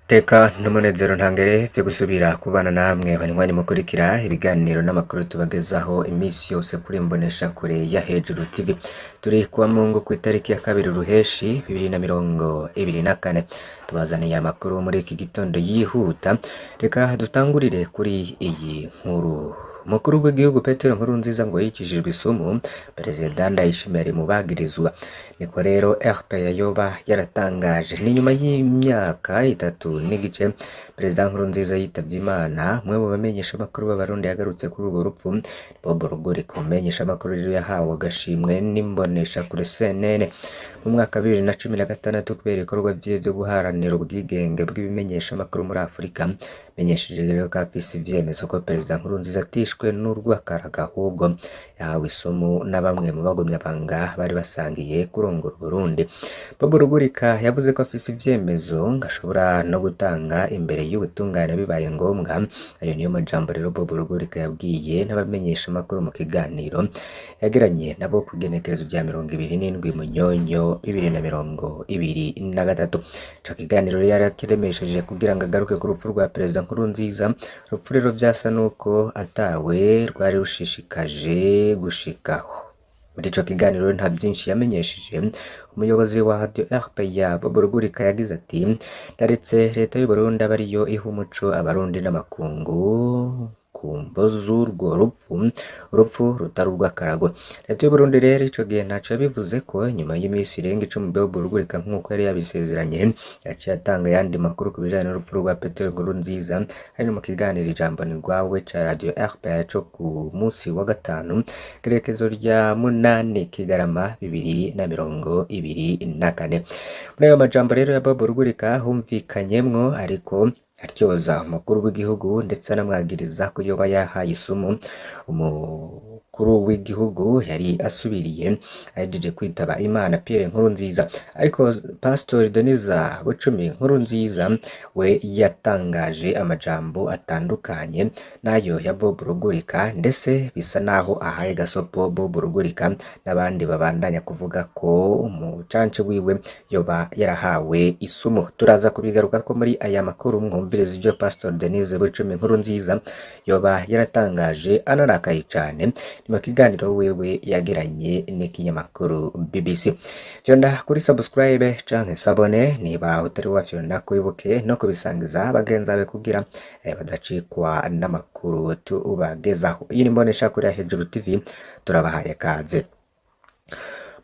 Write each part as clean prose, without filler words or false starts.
Teka n'umunezero ntangere vyo gusubira kubana namwe banywanyi mukurikira ibiganiro n'amakuru tubagezaho imisi yose kuri mbonesha kure ya Hejuru TV. Turi kuwa Mungu kw'itariki ya 2 Ruheshi 2024. Tubazaniye amakuru muri iki gitondo yihuta. Reka dutangurire kuri iyi nkuru. Umukuru w'igihugu Petero Nkurunziza ngo yicishijwe isumu, Perezida Ndayishimiye ari mu bagirizwa. Niko rero RPA yoba yaratangaje. Ni nyuma y'imyaka 3 n'igice Perezida Nkurunziza yitavye Imana. Umwe mu bamenyeshamakuru b'Abarundi yagarutse kuri urwo rupfu, Bob Rugurika, umumenyeshamakuru rero yahawe agashimwe n'imboneshakure CNN mu mwaka wa 2016 kubera ibikorwa vyiwe vyo guharanira ubwigenge bw'ibimenyeshamakuru muri Afurika. Menyesheje rero ko afise ivyemezo ko Perezida Nkurunziza atishwe n'urw'akarago, ahubwo yahawe isumu na bamwe mu bagumyabanga bari basangiye kurongora Uburundi. Bob Rugurika yavuze ko afise ivyemezo ngo ashobora no gutanga imbere y'ubutungane bibaye ngombwa. Ayo niyo majambo rero Bob Rugurika yabwiye n'abamenyeshamakuru mu kiganiro yagiranye nabo kw'igenekerezo rya 27 Munyonyo 2023. Ico kiganiro rero yarakiremesheje kugira ngo agaruke ku rupfu rwa Perezida Nkurunziza, urupfu rero vyasa nuko atawe rwari rushishikaje gushikaho. Muri ico kiganiro nta vyinshi yamenyesheje. Umuyobozi wa Radio RPA Bob Rugurika yagize ati: "Ndaretse leta y'Uburundi abe ariyo iha umuco abarundi n'amakungu ku mvo z'urwo rupfu, urupfu rutari urw'akarago." Leta y'Uburundi rero ico gihe ntaco yabivuze ko. Nyuma y'imisi irenga 10, Bob Rugurika, nk'uko yari yabisezeranye, yaciye atanga ayandi makuru ku bijanye n'urupfu rwa Petero Nkurunziza. Hari no mu kiganiro Ijambo ni Rwawe ca Radio RPA co ku musi wa gatanu, igerekezo rya 8 Kigarama 2024. Muri ayo majambo rero ya Bob Rugurika humvikanyemwo ariko aryoza umukuru w'igihugu, ndetse anamwagiriza ko yoba yahaye isumu umukuru w'igihugu yari asubiriye ahejeje kwitaba Imana, Pierre Nkurunziza. Ariko Pastor Denise Bucumi Nkurunziza we yatangaje amajambo atandukanye n'ayo ya Bob Rugurika, ndetse bisa naho ahaye gasopo Bob Rugurika n'abandi babandanya kuvuga ko umucance wiwe yoba yarahawe isumu. Turaza kubigarukako muri aya makuru, mwumvirize ivyo Pastor Denise Bucumi Nkurunziza yoba yaratangaje anarakaye cane. Ni mu kiganiro wewe yagiranye n'ikinyamakuru BBC. Fyonda kuri subscribe canke s'abonner niba utari wafyonda, kwibuke no kubisangiza bagenzi bawe kugira badacikwa n'amakuru tubagezaho. Iyi ni Mbonesha kuri ya Hejuru TV, turabahaye kaze.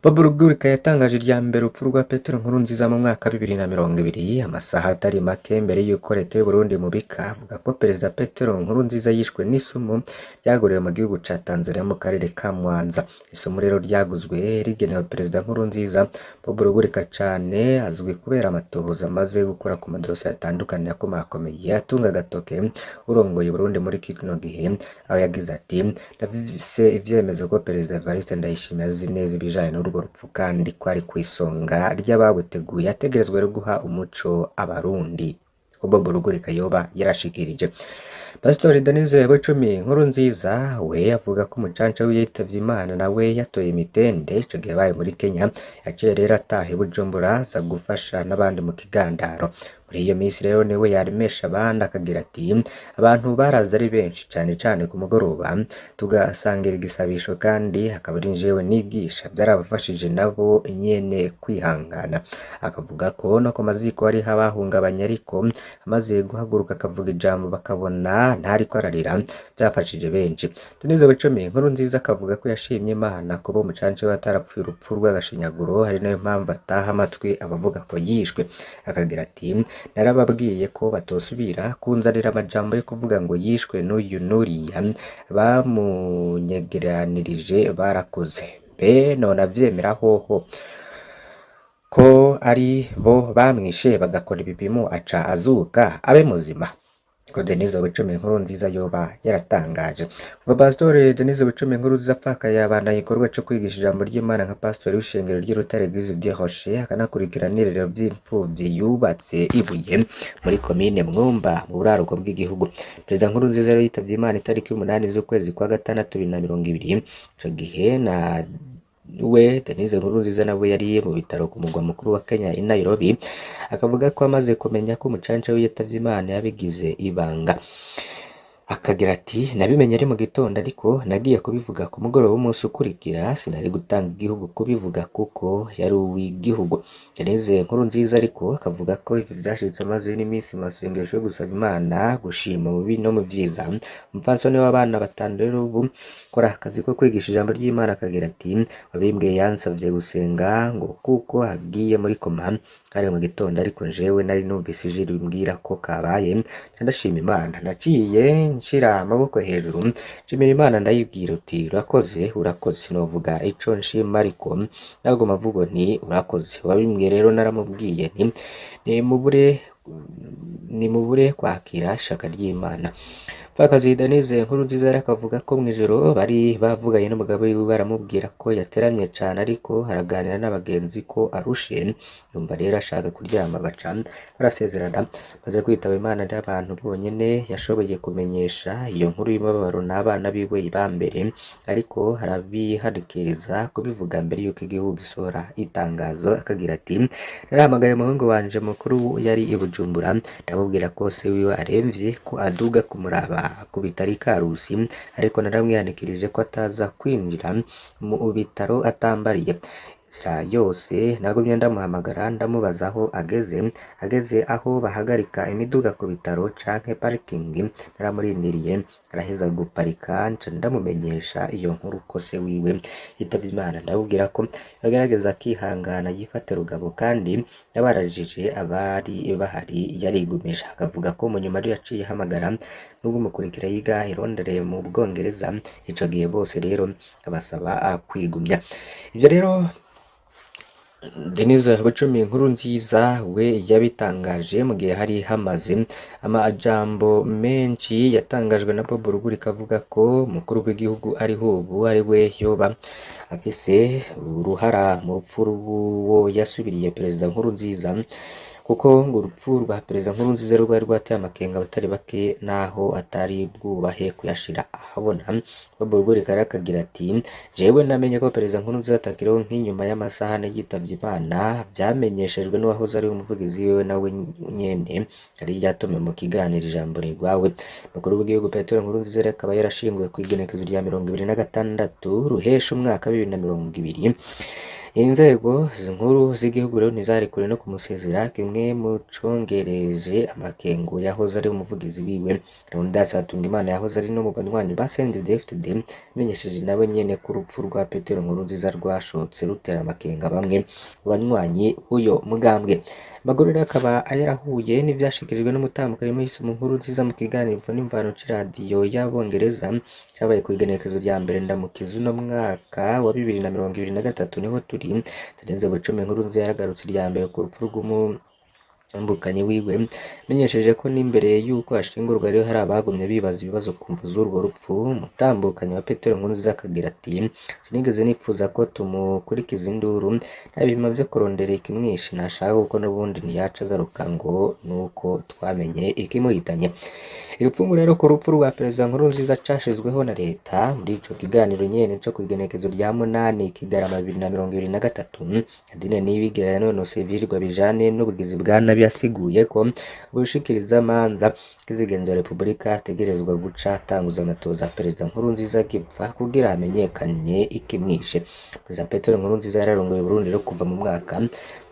Bob Rugurika yatangaje irya mbere urupfu rwa Petero Nkurunziza mu mwaka 2020, amasaha atari make mbere y'uko leta y'Uburundi imubika, avuga ko Perezida Petero Nkurunziza yishwe n'isumu ryaguriwe mu gihugu ca Tanzania mu karere ka Mwanza. Isumu rero ryaguzwe rigenewe Perezida Nkurunziza. Bob Rugurika cane azwi kubera amatohoza amaze gukora ku madosiye atandukanye akomakomeye atunga agatoke urongoye Uburundi muri kino gihe, aho yagize ati: "Ndafise ivyemezo ko Perezida Evariste Ndayishimiye azi neza ibijanye n'urwo rupfu kandi ko ari kw'isonga ry'ababuteguye, ategerezwa rero guha umuco Abarundi." Ko Bob Rugurika yoba yarashikirije. Pastori Denise Bucumi Nkurunziza we avuga ko umucanca wiwe yitavye Imana nawe yatoye imitende ico gihe bari muri Kenya. Yaciye rero ataha i Bujumbura aza gufasha n'abandi mu kigandaro. Muri iyo minsi rero niwe yaremesha abandi, akagira ati: "Abantu baraza ari benshi cane cane ku mugoroba, tugasangira igisabisho kandi akaba ari jewe nigisha, byarabafashije nabo nyene kwihangana." Akavuga ko no ku maziko hariho abahungabanye, ariko amaze guhaguruka akavuga ijambo bakabona ntariko ararira, byafashije benshi. Denise Bucumi Nkurunziza akavuga ko yashimye Imana kuba umucanca we atarapfuye urupfu rw'agashinyaguro, ari nayo mpamvu ataha amatwi abavuga ko yishwe. Akagira ati: "Narababwiye ko batosubira kunzanira amajambo yo kuvuga ngo yishwe n'uyu n'uriya, bamunyegeranirije barakoze. Mbe none avyemera hoho ko ari bo bamwishe, bagakora ibipimo aca azuka abe muzima?" Ko Denise Bucumi Nkurunziza yoba yaratangaje. Kuva Pasiteri Denise Bucumi Nkurunziza apfakaye, yabandanya igikorwa co kwigisha ijambo ry'Imana nka pastori w'ishengero ry'Urutare Église du Rocher, akanakurikirana n'irerero vy'imfuvyi yubatse ibuye muri komine Mwumba mu buraruko bw'igihugu. Perezida Nkurunziza rero yitavye Imana itariki 8 z'ukwezi kwa gatandatu 2020. Ico gihe na we Denise Nkurunziza nawe yari mu bitaro ku mugwa mukuru wa Kenya i Nairobi, akavuga ko amaze kumenya ko umucanca we yitavye Imana yabigize ibanga. Akagira ati: "Nabimenye ari mu gitondo, ariko nagiye kubivuga ku mugoroba w'umunsi ukurikira. Sinari gutanga igihugu kubivuga kuko yari uw'igihugu." Denise Nkurunziza ariko akavuga ko ivyo vyashitse amaze n'iminsi mu masengesho yo gusaba Imana gushima mu bibi no mu vyiza. Umupfasoni w'abana batanu rero ubu akora akazi ko kwigisha ijambo ry'Imana, akagira ati: "Wabimbwiye yansavye gusenga ngo kuko agiye muri koma, hari mu gitondo, ariko jewe nari numvise ijwi rimbwira ko kabaye, nca ndashima Imana. Naciye nshira amaboko hejuru, nshimira Imana, ndayibwira uti urakoze, urakoze. Sinovuga ico nshima, ariko naguma mvuga nti urakoze." Wabimbwiye rero naramubwiye nti nimubure kwakira ishaka ry'Imana. Pfakazi Denise Nkurunziza rero akavuga ko mw'ijoro bari bavuganye n'umugabo wiwe, baramubwira ko yateramye cane, ariko araganira n'abagenzi ko arushe, yumva rero ashaka kuryama, baca barasezerana. Maze kwitaba Imana n'abantu bonyene yashoboye kumenyesha iyo nkuru y'umubabaro n'abana biwe ba mbere, ariko arabihanikiriza kubivuga mbere yuko igihugu gisohora itangazo. Akagira ati: "Narahamagaye umuhungu wanje mukuru yari i Bujumbura, ndamubwira ko se wiwe aremvye, ko aduga kumuraba ku bitaro i Karusi, ariko naramwihanikirije ko ataza kwinjira mu bitaro atambariye. Inzira yose nagumye ndamuhamagara, ndamubaza aho ageze. Ageze aho bahagarika imiduga ku bitaro canke parikingi, naramurindiriye araheza guparika, nca ndamumenyesha iyo nkuru ko se wiwe yitavye Imana. Ndamubwira ko agerageza akihangana, yifate rugabo, kandi yabarajije abari bahari yarigumisha." Akavuga ko mu nyuma ariyo yaciye ahamagara n'ubwo umukurikira yiga i Londres mu Bwongereza, ico gihe bose rero abasaba kwigumya. Ivyo rero Denise Bucumi Nkurunziza we yabitangaje mu gihe hari hamaze amajambo menshi yatangajwe na Bob Rugurika avuga ko umukuru w'igihugu ariho ubu ari we yoba afise uruhara mu rupfu rw'uwo yasubiriye Perezida Nkurunziza, kuko ngo urupfu rwa Perezida Nkurunziza rwari rwateye amakenga abatari bake naho atari bwubahe kuyashira ahabona. Bob Rugurika rero akagira ati: "Jewe namenye ko Perezida Nkurunziza atakiriho nk'inyuma y'amasaha ane yitavye Imana, vyamenyeshejwe n'uwahoze ari umuvugizi wiwe, nawe nyene yari yatumiwe mu kiganiro Ijambo Rigwawe." Umukuru w'igihugu Petero Nkurunziza rero akaba yarashinguwe kw'igenekerezo rya 26 Ruhesha umwaka 2020. Inzego nkuru z'igihugu rero ntizari kure no kumusezera, kimwe mu congereje amakengo yahoze ari umuvugizi wiwe Leonidas Hatungimana, yahoze ari no mu banywanyi ba CNDD-FDD, amenyesheje nawe nyene ko urupfu rwa Petero Nkurunziza rwashotse rutera amakenga bamwe mu banywanyi b'uyo mugambwe. Amakuru rero akaba yarahuye n'ivyashikirijwe n'umutambukanyi Moise Nkurunziza mu kiganiro Imvo n'Imvano c'iradiyo y'Abongereza cabaye kw'igenekerezo rya 1 Ndamukiza uno mwaka wa 2023 niho turi. Denise Bucumi Nkurunziza yaragarutse irya mbere ku rupfu rw'umutambukanyi wiwe, amenyesheje ko n'imbere y'uko ashingurwa rero hari abagumye bibaza ibibazo ku mvo z'urwo rupfu. Umutambukanyi wa Petero Nkurunziza akagira ati: "Sinigeze nifuza ko tumukurikiza induru, nta bipimo vyo kurondera ikimwishe nashaka, kuko n'ubundi ntiyaca agaruka ngo nuko twamenye ikimuhitanye." Igipfungu rero ku rupfu rwa Perezida Nkurunziza cashizweho na leta. Muri ico kiganiro nyene co kw'igenekerezo rya 8 Kigarama 2023, Nadine Niyibigira yanonoseye ivyigwa bijanye n'ubugizi bwa nabi, yasiguye ko ubushikirizamanza kizigenza Repubulika ategerezwa guca atanguza amatoza Perezida Nkurunziza agipfa kugira hamenyekane ikimwishe. Perezida Petero Nkurunziza yararongoye Burundi rero kuva mu mwaka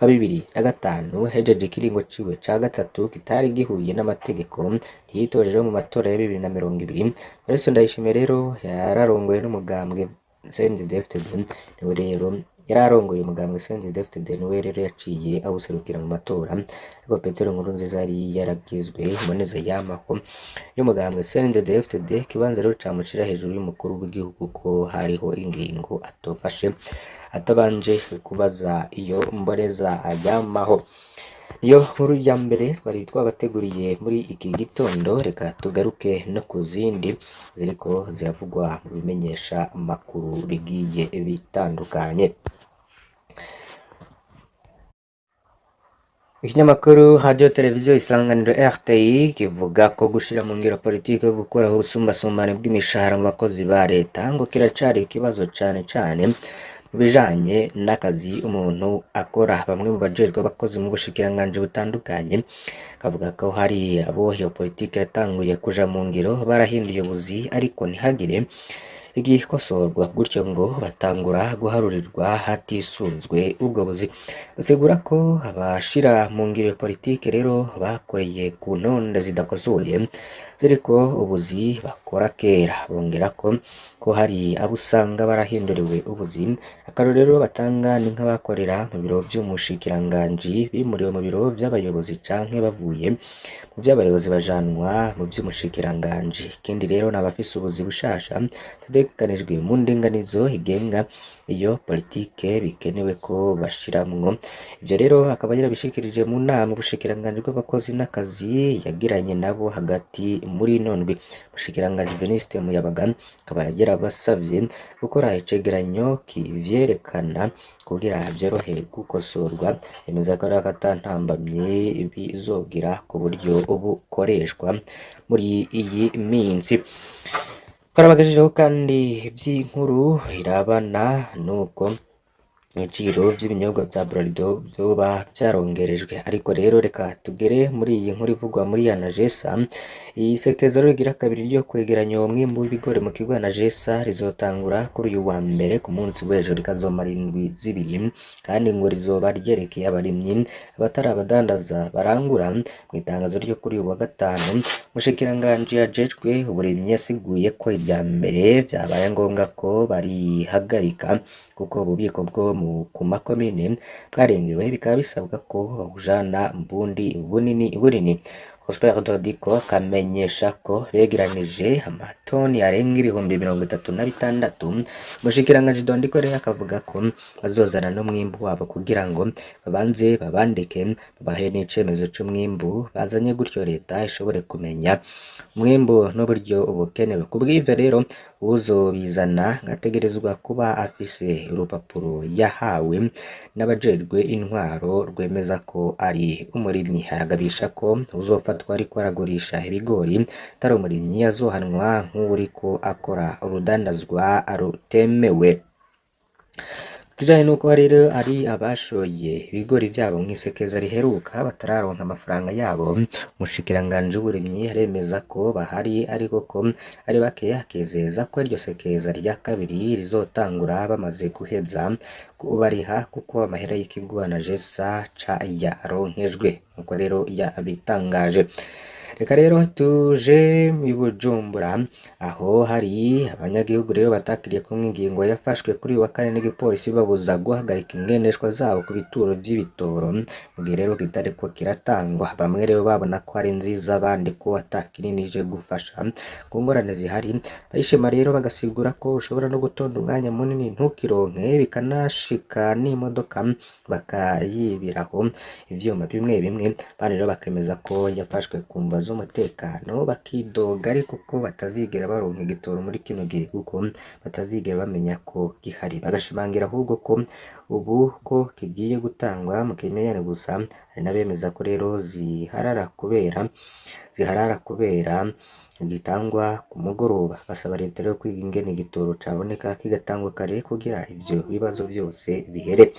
wa 2005, hejeje ikiringo ciwe ca gatatu kitari gihuye n'amategeko, ntiyitoje mu matora ya 2020. Evariste Ndayishimiye rero yararongoye n'umugambwe CNDD-FDD, niwe rero yararongoye umugambwe CNDD-FDD, niwe rero yaciye awuserukira mu matora, ariko Petero Nkurunziza yari yaragizwe imboneza yamaho y'umugambwe CNDD-FDD, ikibanza rero camushira hejuru y'umukuru w'igihugu, ko hariho ingingo atofashe atabanje kubaza iyo mboneza yamaho. Niyo nkuru ya mbere twari twabateguriye muri iki gitondo. Reka tugaruke no ku zindi ziriko ziravugwa mu bimenyesha makuru bigiye bitandukanye. Ikinyamakuru Radio Televiziyo Isanganiro RTI kivuga ko gushira mu ngiro politike yo gukuraho ubusumbasumbane bw'imishahara mu bakozi ba leta ngo kiracari ikibazo, cane cane mu bijanye n'akazi umuntu akora. Bamwe mu bajejwe abakozi mu bushikiranganji butandukanye kavuga ko hari abo iyo politike yatanguye kuja mu ngiro barahinduye ubuzi ariko ntihagire igikosorwa, gutyo ngo batangura guharurirwa hatisunzwe ubwo buzi. Basigura ko abashira mu ngiro iyo politike rero bakoreye ku ntonde zidakosoye ziriko ubuzi bakora kera. Bongera ko hari abo usanga barahinduriwe ubuzi. Akarorero batanga ni nk'abakorera mu biro vy'umushikiranganji bimuriwe mu biro vy'abayobozi canke bavuye mu vy'abayobozi bajanwa mu vy'umushikiranganji. Ikindi rero ni abafise ubuzi bushasha butegekanijwe mu ndinganizo igenga iyo politike bikenewe ko bashiramwo. Ivyo rero akaba yarabishikirije mu nama ubushikiranganji bw'abakozi n'akazi yagiranye nabo hagati muri ino ndwi. Umushikiranganji Venuste Muyabaga akaba yarabasavye gukora icegeranyo kivyerekana kugira vyorohe gukosorwa, yemeza ko rero ata ntambamyi bizogira ku buryo bukoreshwa muri iyi minsi. Twarabagejejeho kandi ivy'inkuru irabana nuko ibiciro vy'ibinyobwa vya Bralirwa vyoba vyarongerejwe, ariko rero reka tugere muri iyi nkuru ivugwa muri Anagesa. Isekeza rero rigira kabiri ryo kwegeranya uwo mwimbu w'ibigori mu kigo Anagesa rizotangura kuri uyu wa mbere ku munsi w'ejo, rikazomara indwi zibiri, kandi ngo rizoba ryerekeye abarimyi, abatari abadandaza barangura. Mu itangazo ryo kuri uyu wa gatanu, umushikiranganji ajejwe uburimyi yasiguye ko irya mbere vyabaye ngombwa ko barihagarika kuko ububiko bwo ku makomine bwarengewe, bikaba bisabwa ko babujana mu bundi bunini bunini. Prosper Dodiko akamenyesha ko begeranije amatoni arenga 36,000. Umushikiranganji Dondiko rero akavuga ko bazozana n'umwimbu wabo kugira ngo babanze babandike, babahe n'icemezo c'umwimbu bazanye, gutyo leta ishobore kumenya umwimbu n'uburyo ubukenewe. Kubw'ivyo rero uwuzobizana ategerezwa kuba afise urupapuro yahawe n'abajejwe intwaro rwemeza ko ari umurimyi. Aragabisha ko uzofatwa ariko aragurisha ibigori atari umurimyi azohanwa nk'uwuriko akora urudandazwa rutemewe. Kijanye nuko rero ari abashoye ibigori vyabo mw'isekeza riheruka batararonka amafaranga yabo, umushikiranganji w'uburimyi aremeza ko bahari ariko ko ari bake, akizeza ko iryo sekeza rya kabiri rizotangura bamaze guheza kubariha kuko amahera y'ikigo Anagesa ca yaronkejwe, nkuko rero yabitangaje. Reka rero tuje i Bujumbura aho hari abanyagihugu rero batakiriye kumwe ingingo yafashwe kuri uyu wa kane n'igipolisi babuza guhagarika ingendeshwa zabo ku bituro vy'ibitoro mu gihe rero kitariko kiratangwa. Bamwe rero babona ko ari nziza, abandi ko ata kinini ije gufasha ku ngorane zihari. Bayishima rero bagasigura ko ushobora no gutonda umwanya munini ntukironke, bikanashika n'imodoka bakayibiraho ivyuma bimwe bimwe. Abandi rero bakemeza ko yafashwe ku mvo z'umutekano, bakidoga ariko ko batazigera baronka igitoro muri kino gihe kuko batazigera bamenya ko gihari. Bagashimangira ahubwo ko ubu ko kigiye gutangwa mu kimenyane gusa. Hari n'abemeza ko rero ziharara kubera gitangwa ku mugoroba. Basaba leta rero kwiga ingene igitoro caboneka kigatangwa kare kugira ivyo bibazo vyose bihere.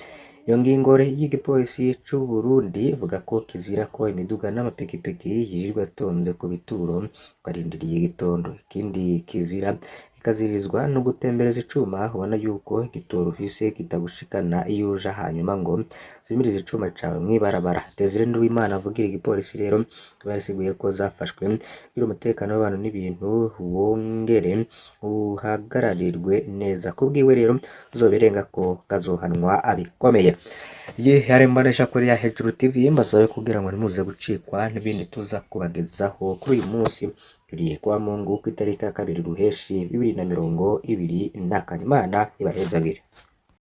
Iyo ngingo y'igipolisi c'u Burundi ivuga ko kizira ko imiduga n'amapikipiki yirirwa atonze ku bituro ukarindiriye igitondo. Ikindi kizira ikazirizwa no gutembereza icuma ubona yuko igitoro ufise kitagushikana iyo uja, hanyuma ngo zimirize icuma cawe mw'ibarabara. Desire Nduwimana avugira igipolisi rero barasiguye ko zafashwe kugira umutekano w'abantu n'ibintu wongere uhagararirwe neza. Kubwiwe rero uzobirenga ko kazohanwa abikomeye. Iyi yari imboneshakure ya Hejuru TV, mbasabe kugira ngo ntimuze gucikwa n'ibindi tuza kubagezaho kuri uyu munsi turi kwa Mungu ku itariki ya 2 Ruheshi 2024. Imana ibahezagire.